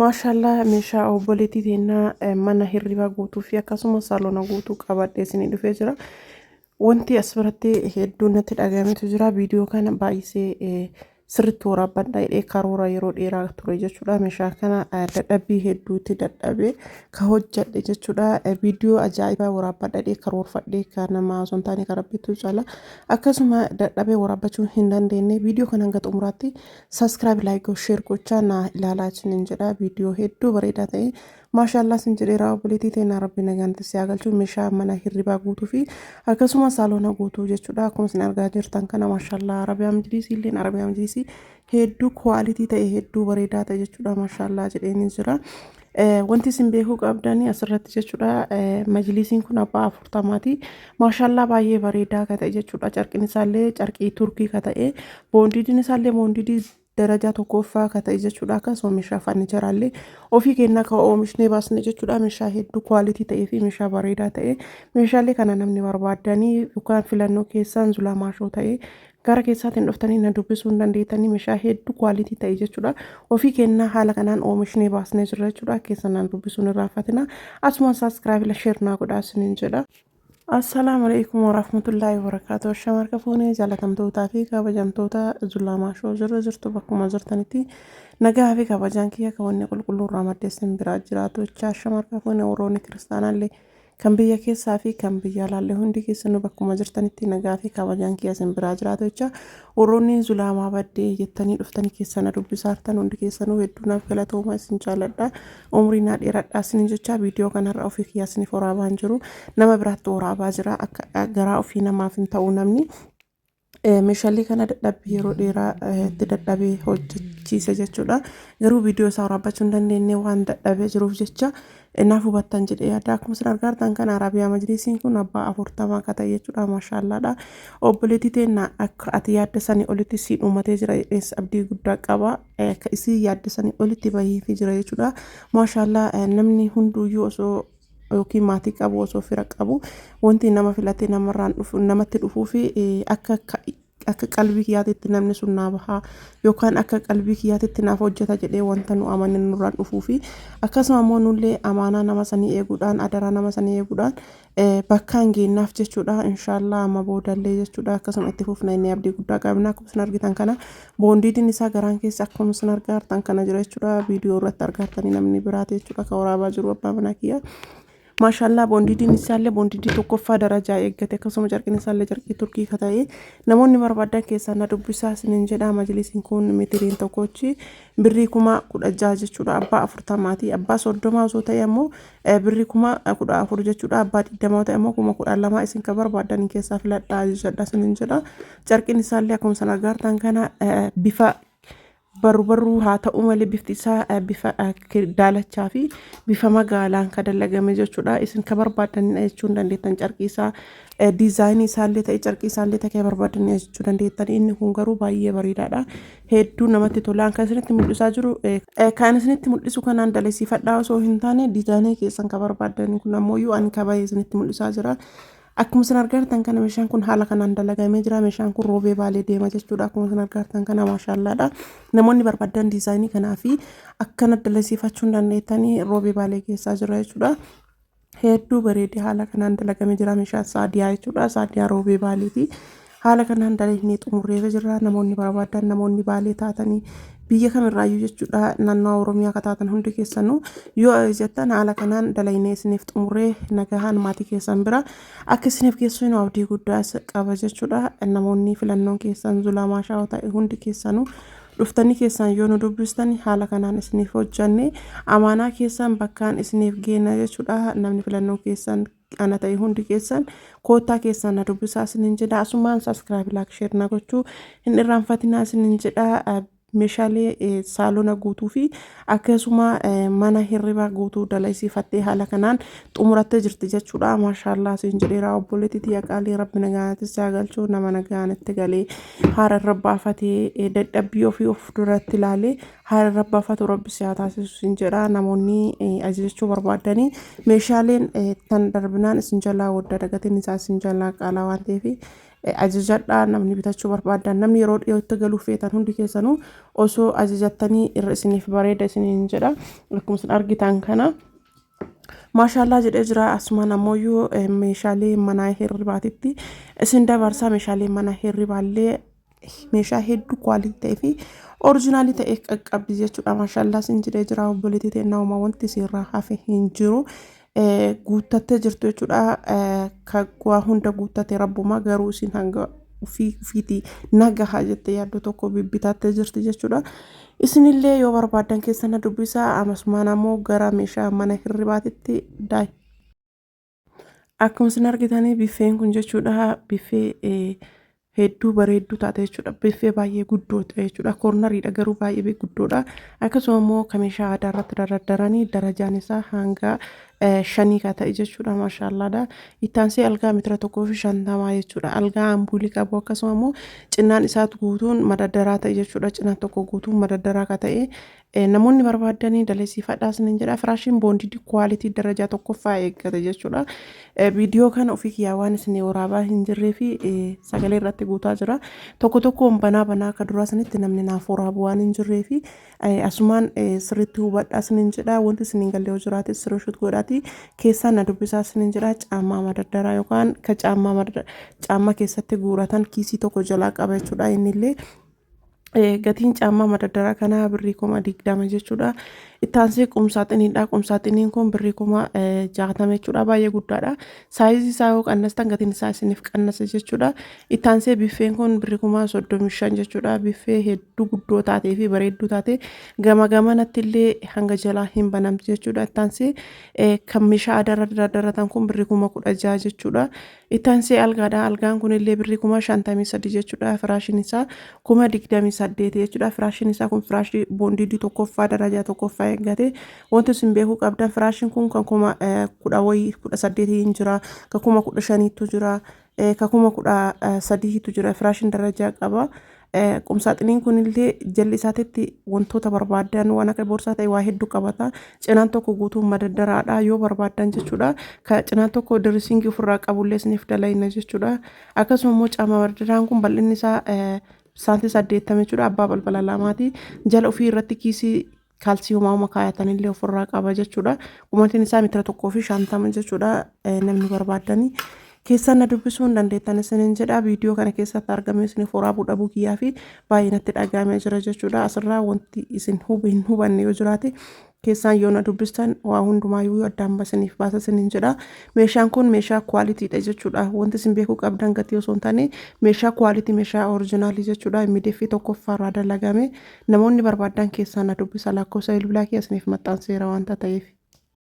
Maashaallah meeshaa obboleettii teennaa mana hirribaa guutuu fi akkasuma saalona guutuu qabadhee isinii dhufee jira. Wanti as biratti hedduu natti dhagahametu jira. Viidiyoo kana baay'isee sirriitti waraabbadha jedhee karoora yeroo dheeraa ture jechuudha. Meeshaa kana dadhabbii hedduutti dadhabee ka hojjedhe jechuudha. Viidiyoo ajaa'ibaa waraabbadha jedhee karoorfadhee ka nama osoo hin taane ka rabbitu caala. Akkasuma dadhabee waraabbachuu hin dandeenye. Viidiyoo kana hanga xumuraatti Subscribe like share gochaa naa ilaalaa isinin jedha viidiyoo hedduu bareedaa ta'e maashaallaa sin jedheera obboleettii teenaa rabbi nagaan itti si haa galchu meeshaa mana hirribaa guutuu fi akkasuma saaloona guutuu jechuudha akkuma isin argaa jirtan kana maashaallaa arabiyaa majliisii illeen arabiyaa majliisii hedduu kuwaalitii ta'e hedduu bareedaa ta'e jechuudha maashaallaa jedheenii jira. Wanti isin beekuu qabdani asirratti jechuudha majlisiin kun abbaa afurtamaati. Maashaallaa baay'ee bareedaa ka ta'e jechuudha. Carqiin isaallee carqii turkii ka ta'e boondiidiin isaallee boondiidii darajaa tokkoffaa ka ta'e jechuudha. Akkasuma meeshaa farnicheraallee ofii kennaa ka oomishnee baasne jechuudha. Meeshaa hedduu kwaalitii ta'ee fi meeshaa bareedaa ta'e meeshaalee kana namni barbaadanii yookaan filannoo keessaan zulaa maashoo ta'e Gara keessaatiin dhuftanii na dubbisuu hin dandeettanii meeshaa hedduu kwaalitii ta'e jechuudha. Ofii kennaa haala kanaan oomishnee baasnee jirra jechuudha. Keessa naan dubbisuun irraanfatina. Asumaan saabskraayibii sheer naa godhaa isiniin jedha. Assalaamu alaikum warahmatullaahi wabarakaatuh. Ashama harka fuunee jaalatamtootaa fi kabajamtoota Zulaa Maashoo jirra jirtu bakkuma jirtanitti nagaa fi kabajaan kiyya kan wanni qulqulluu irraa maddee isin biraa jiraatu jechaa ashama harka fuunee warroonni kiristaanaallee Kan biyya keessaa fi kan biyya alaallee hundi keessanuu bakkuma jirtanitti nagaa fi kabajaan kiyya isin biraa jiraatu jecha warroonni zulaamaa baddee jettanii dhuftanii keessa na dubbisaartan hundi keessanuu hedduu naaf galatooma isin jaaladha umrii naa dheeradhaa isin jecha viidiyoo kanarra ofii kiyya isiniif waraabaan jiru nama biraatti waraabaa jira akka garaa ofii namaaf hin ta'u namni Meeshaalee kana dadhabbii yeroo dheeraa itti dadhabee hojjechiise jechuudha. Garuu viidiyoo isaa waraabbachuu hin dandeenye waan dadhabee jiruuf jecha naaf hubattan jedhee yaada. Akkuma isin argaa jirtan kana Arabiyaa Majlisiin kun abbaa 40 akka ta'e jechuudha. Maashaallaadha. Obboleettii teenna akka ati yaadda sanii olitti sii dhumatee jira jedhees abdii guddaa qaba. Akka isii yaadda sanii olitti baheefii jira jechuudha. Maashaallaa namni hunduuyyuu osoo yookiin maatii qabu osoo fira qabu wanti nama filatee namarraan dhufu namatti dhufuu fi akka akka qalbii kiyyaatitti namni sun naa bahaa yookaan akka qalbii kiyyaatitti naaf hojjeta jedhee wanta nu amanne nurraan dhufuu fi akkasuma immoo nullee amaanaa nama sanii eeguudhaan adaraa nama sanii eeguudhaan bakkaan geennaaf jechuudha inshaallah amma boodallee jechuudha akkasuma itti fufna inni abdii guddaa qabna akkuma isin argitan kana boondiidiin isaa garaan keessa akkuma isin argaa jirtan kana jira jechuudha viidiyoo irratti argaa jirtanii namni biraati jechuudha kan waraabaa jiru abbaa manaa kiyya Maashaallaa boondiidiin isaallee boondiidii tokkoffaa darajaa eeggate akkasuma carqiin isaallee carqii turkii ka ta'e namoonni barbaadan keessaa na dubbisaa isiniin jedha majlisiin kun mitiriin tokkochi birrii 16,000 jechuudha abbaa 40ti abbaa 30 osoo ta'e ammoo birrii 14,000 jechuudha abbaa 20 ta'e ammoo 12,000 isin ka barbaadan keessaa filadhaa ajajadha isiniin jedha carqiin isaallee akkuma isin argaartan kana bifa barru barruu haa ta'u malee bifti isaa bifa daalachaa fi bifa magaalaan ka dalagame jechuudha isin ka barbaadan jechuu hin dandeettan carqii isaa diizaayinii isaallee ta'e carqii isaallee ta'e ka barbaadan jechuu dandeettan inni kun garuu baay'ee bareedaadha hedduu namatti tolaan kan isinitti mul'isaa jiru kan isinitti mul'isu kanaan dalasiifadhaa osoo hin taane diizaayinii keessan ka barbaadan kun ammoo ani ka baay'ee isinitti mul'isaa jira. Akkuma isin argartan kana meeshaan kun haala kanaan dalagamee jira. Meeshaan kun roobee baalee deema jechuudha. Akkuma isin argartan kana maashaallaadha. Namoonni barbaadan diizaayinii kanaa fi akkana dalasiifachuu hin dandeettanii roobee baalee keessaa jira jechuudha. Hedduu bareedee haala kanaan dalagamee jira meeshaan saadiyaa jechuudha. Saadiyaa roobee baaleeti. Haala kanaan dalagnee xumurreerra jirra. Namoonni barbaadan namoonni baalee taatanii biyya kamirraayyuu jechuudha naannawaa Oromiyaa akka taatan hundi keessanuu yoo jettan haala kanaan dalagnee isiniif xumurree nagahaan maatii keessan bira akka isiniif geessinu abdii guddaa qaba jechuudha. Namoonni filannoon keessan zulaa maashaa ta'e hundi keessanuu dhuftanii keessan yoo nu dubbistan haala kanaan isiniif hojjanne amaanaa keessan bakkaan isiniif geena jechuudha. Namni filannoon keessan ana ta'e hundi keessan koottaa keessan na dubbisaa isinin jedha asumaan subscribe like share na gochuu hin irraanfatinaa isinin jedha meeshaalee saalona guutuu fi akkasuma mana hirribaa guutuu dalaysiifattee haala kanaan xumurattee jirti jechuudha maashaallaa isin jedheera obboleettii tiyya qaalii rabbi nagaanatti si haa galchuu nama nagaanatti galee haara irra baafatee dadhabbii ofii of duratti ilaalee haala irra baafatu rabbi si haa taasisu sin jedha namoonni ajajachuu barbaadanii meeshaaleen tan darbinaan isin jalaa wadda dagatiin isaa isin jalaa qaalaa waan ta'eef Ajajadhaa namni bitachuu barbaadan, namni yeroo dhiyootti galuu feetan hundi keessanuu osoo ajajattanii irra isiniif bareeda isiniin jedha. Akkuma isin argitan kana maashaallaa jedhee jira. Asumaan ammoo meeshaalee manaa hirribaatitti isin dabarsa. Meeshaalee mana hirribaallee meeshaa hedduu quality ta'ee fi original ta'e qaqqabdi jechuudha. Maashaallaa isin jedhee jira. Obboleettii ta'e nauma wanti isirraa hafe hin jiru. Guuttattee jirtu jechuudha. Kan waa hunda guuttate rabbumaa, garuu isin hanga ofii ofiitii nagaha jettee yaaddu tokko bibbitattee jirti jechuudha. Isinillee yoo barbaaddan keessa na dubbisaa. Amasumaan ammoo gara meeshaa mana hirribaatitti daayi. Akkuma isin argitanii biffeen kun jechuudha, biffee hedduu bareedduu taate jechuudha. Biffee baay'ee guddoo ta'e jechuudha. Corneriidha garuu baay'ee guddoodha. Akkasuma immoo kan meeshaa aadaa irratti dardaranii darajaan isaa hanga shanii kan ta'e jechuudha. Maashaallaadha. Ittaansee algaa meetira 1.50 jechuudha. Algaa ambuulii qabu, akkasuma immoo cinaan isaa guutuun madaddaraa ta'e jechuudha. Cinaan tokko guutuun madaddaraa kan ta'e namoonni barbaadanii dalesiifadhaa isiniin jedha. Firaashiin bonded quality darajaa tokkoffaa eeggate jechuudha. Viidiyoo kana ofii kiyyaa waan isin waraabaa hin jirree fi sagalee irratti guutaa jira. Tokko tokkoon banaa banaa akka duraa sanitti namni naaf waraabu waan hin jirree fi asumaan sirriitti hubadhaa isiniin jedha. Wanti isin hin galle yoo jiraate screenshot godhaati keessaan na dubbisaa isiniin jedha. Caammaa madaddaraa yookaan ka caammaa keessatti guuratan kiisii tokko jalaa qaba jechuudha. Innillee gatiin caammaa madaddaraa kanaa birrii 20,000 jechuudha. Ittaansee qumsaaxiniidha. Qumsaaxiniin kun birrii 60,000 jechuudha. Baay'ee guddaadha. Size isaa yoo qannastan gatiin isaa isiniif qannasa jechuudha. Ittaansee biffeen kun birrii 35,000 jechuudha. Biffee hedduu guddoo taatee fi bareedduu taate gama gamanatti illee hanga jalaa hin banamti jechuudha. Ittaansee kan meeshaa aadaa irra dardaratan kun birrii 16,000 jechuudha. Ittaansee algaadha. Algaan kun illee birrii 53,000 jechuudha. Firaashiin isaa 28,000 jechuudha. Firaashiin isaa kun firaashii bonded tokkoffaa darajaa tokkoffaa eeggate. Wanti isin beekuu qabdan, firaashiin kun kan 10,000 wayii 18 hin jira. Kan 15,000tu jira. Kan 13,000tu jira. Firaashiin darajaa qaba. Qumsaaxiniin kun illee jalli isaatitti wantoota barbaadan waan akka boorsaa ta'e waa hedduu qabata. Cinaan tokko guutuun madaddaraadha yoo barbaadan jechuudha. Cinaan tokko dressing ofirraa qabullee isiniif dalayna jechuudha. Akkasuma immoo caammaa madaddaraan kun bal'inni isaa saantii 80 jechuudha. Abbaa balbala lamaati. Jala ofii irratti kiisii kaalsii homaa kaayatanillee ofirraa qaba jechuudha. Qumatiin isaa meetira 1.50 jechuudha. Namni barbaadanii keessaan na dubbisuu hin dandeettan isiniin jedha. Viidiyoo kana keessatti argamee isiniif waraabuu dhabuu kiyyaa fi baay'ee natti dhaga'amee jira jechuudha. Asirraa wanti isin hin hubanne yoo jiraate keessaan yoo na dubbistan waa hundumaayyuu addaan basiniif baasa isiniin jedha. Meeshaan kun meeshaa qualitydha jechuudha. Wanti isin beekuu qabdan gatii osoo hin taane meeshaa quality, meeshaa original jechuudha. MDF tokkoffaarraa dalagame. Namoonni barbaadan keessaan na dubbisa, lakkoofsa bilbilaa kee isiniif maxxanseera waanta ta'eef.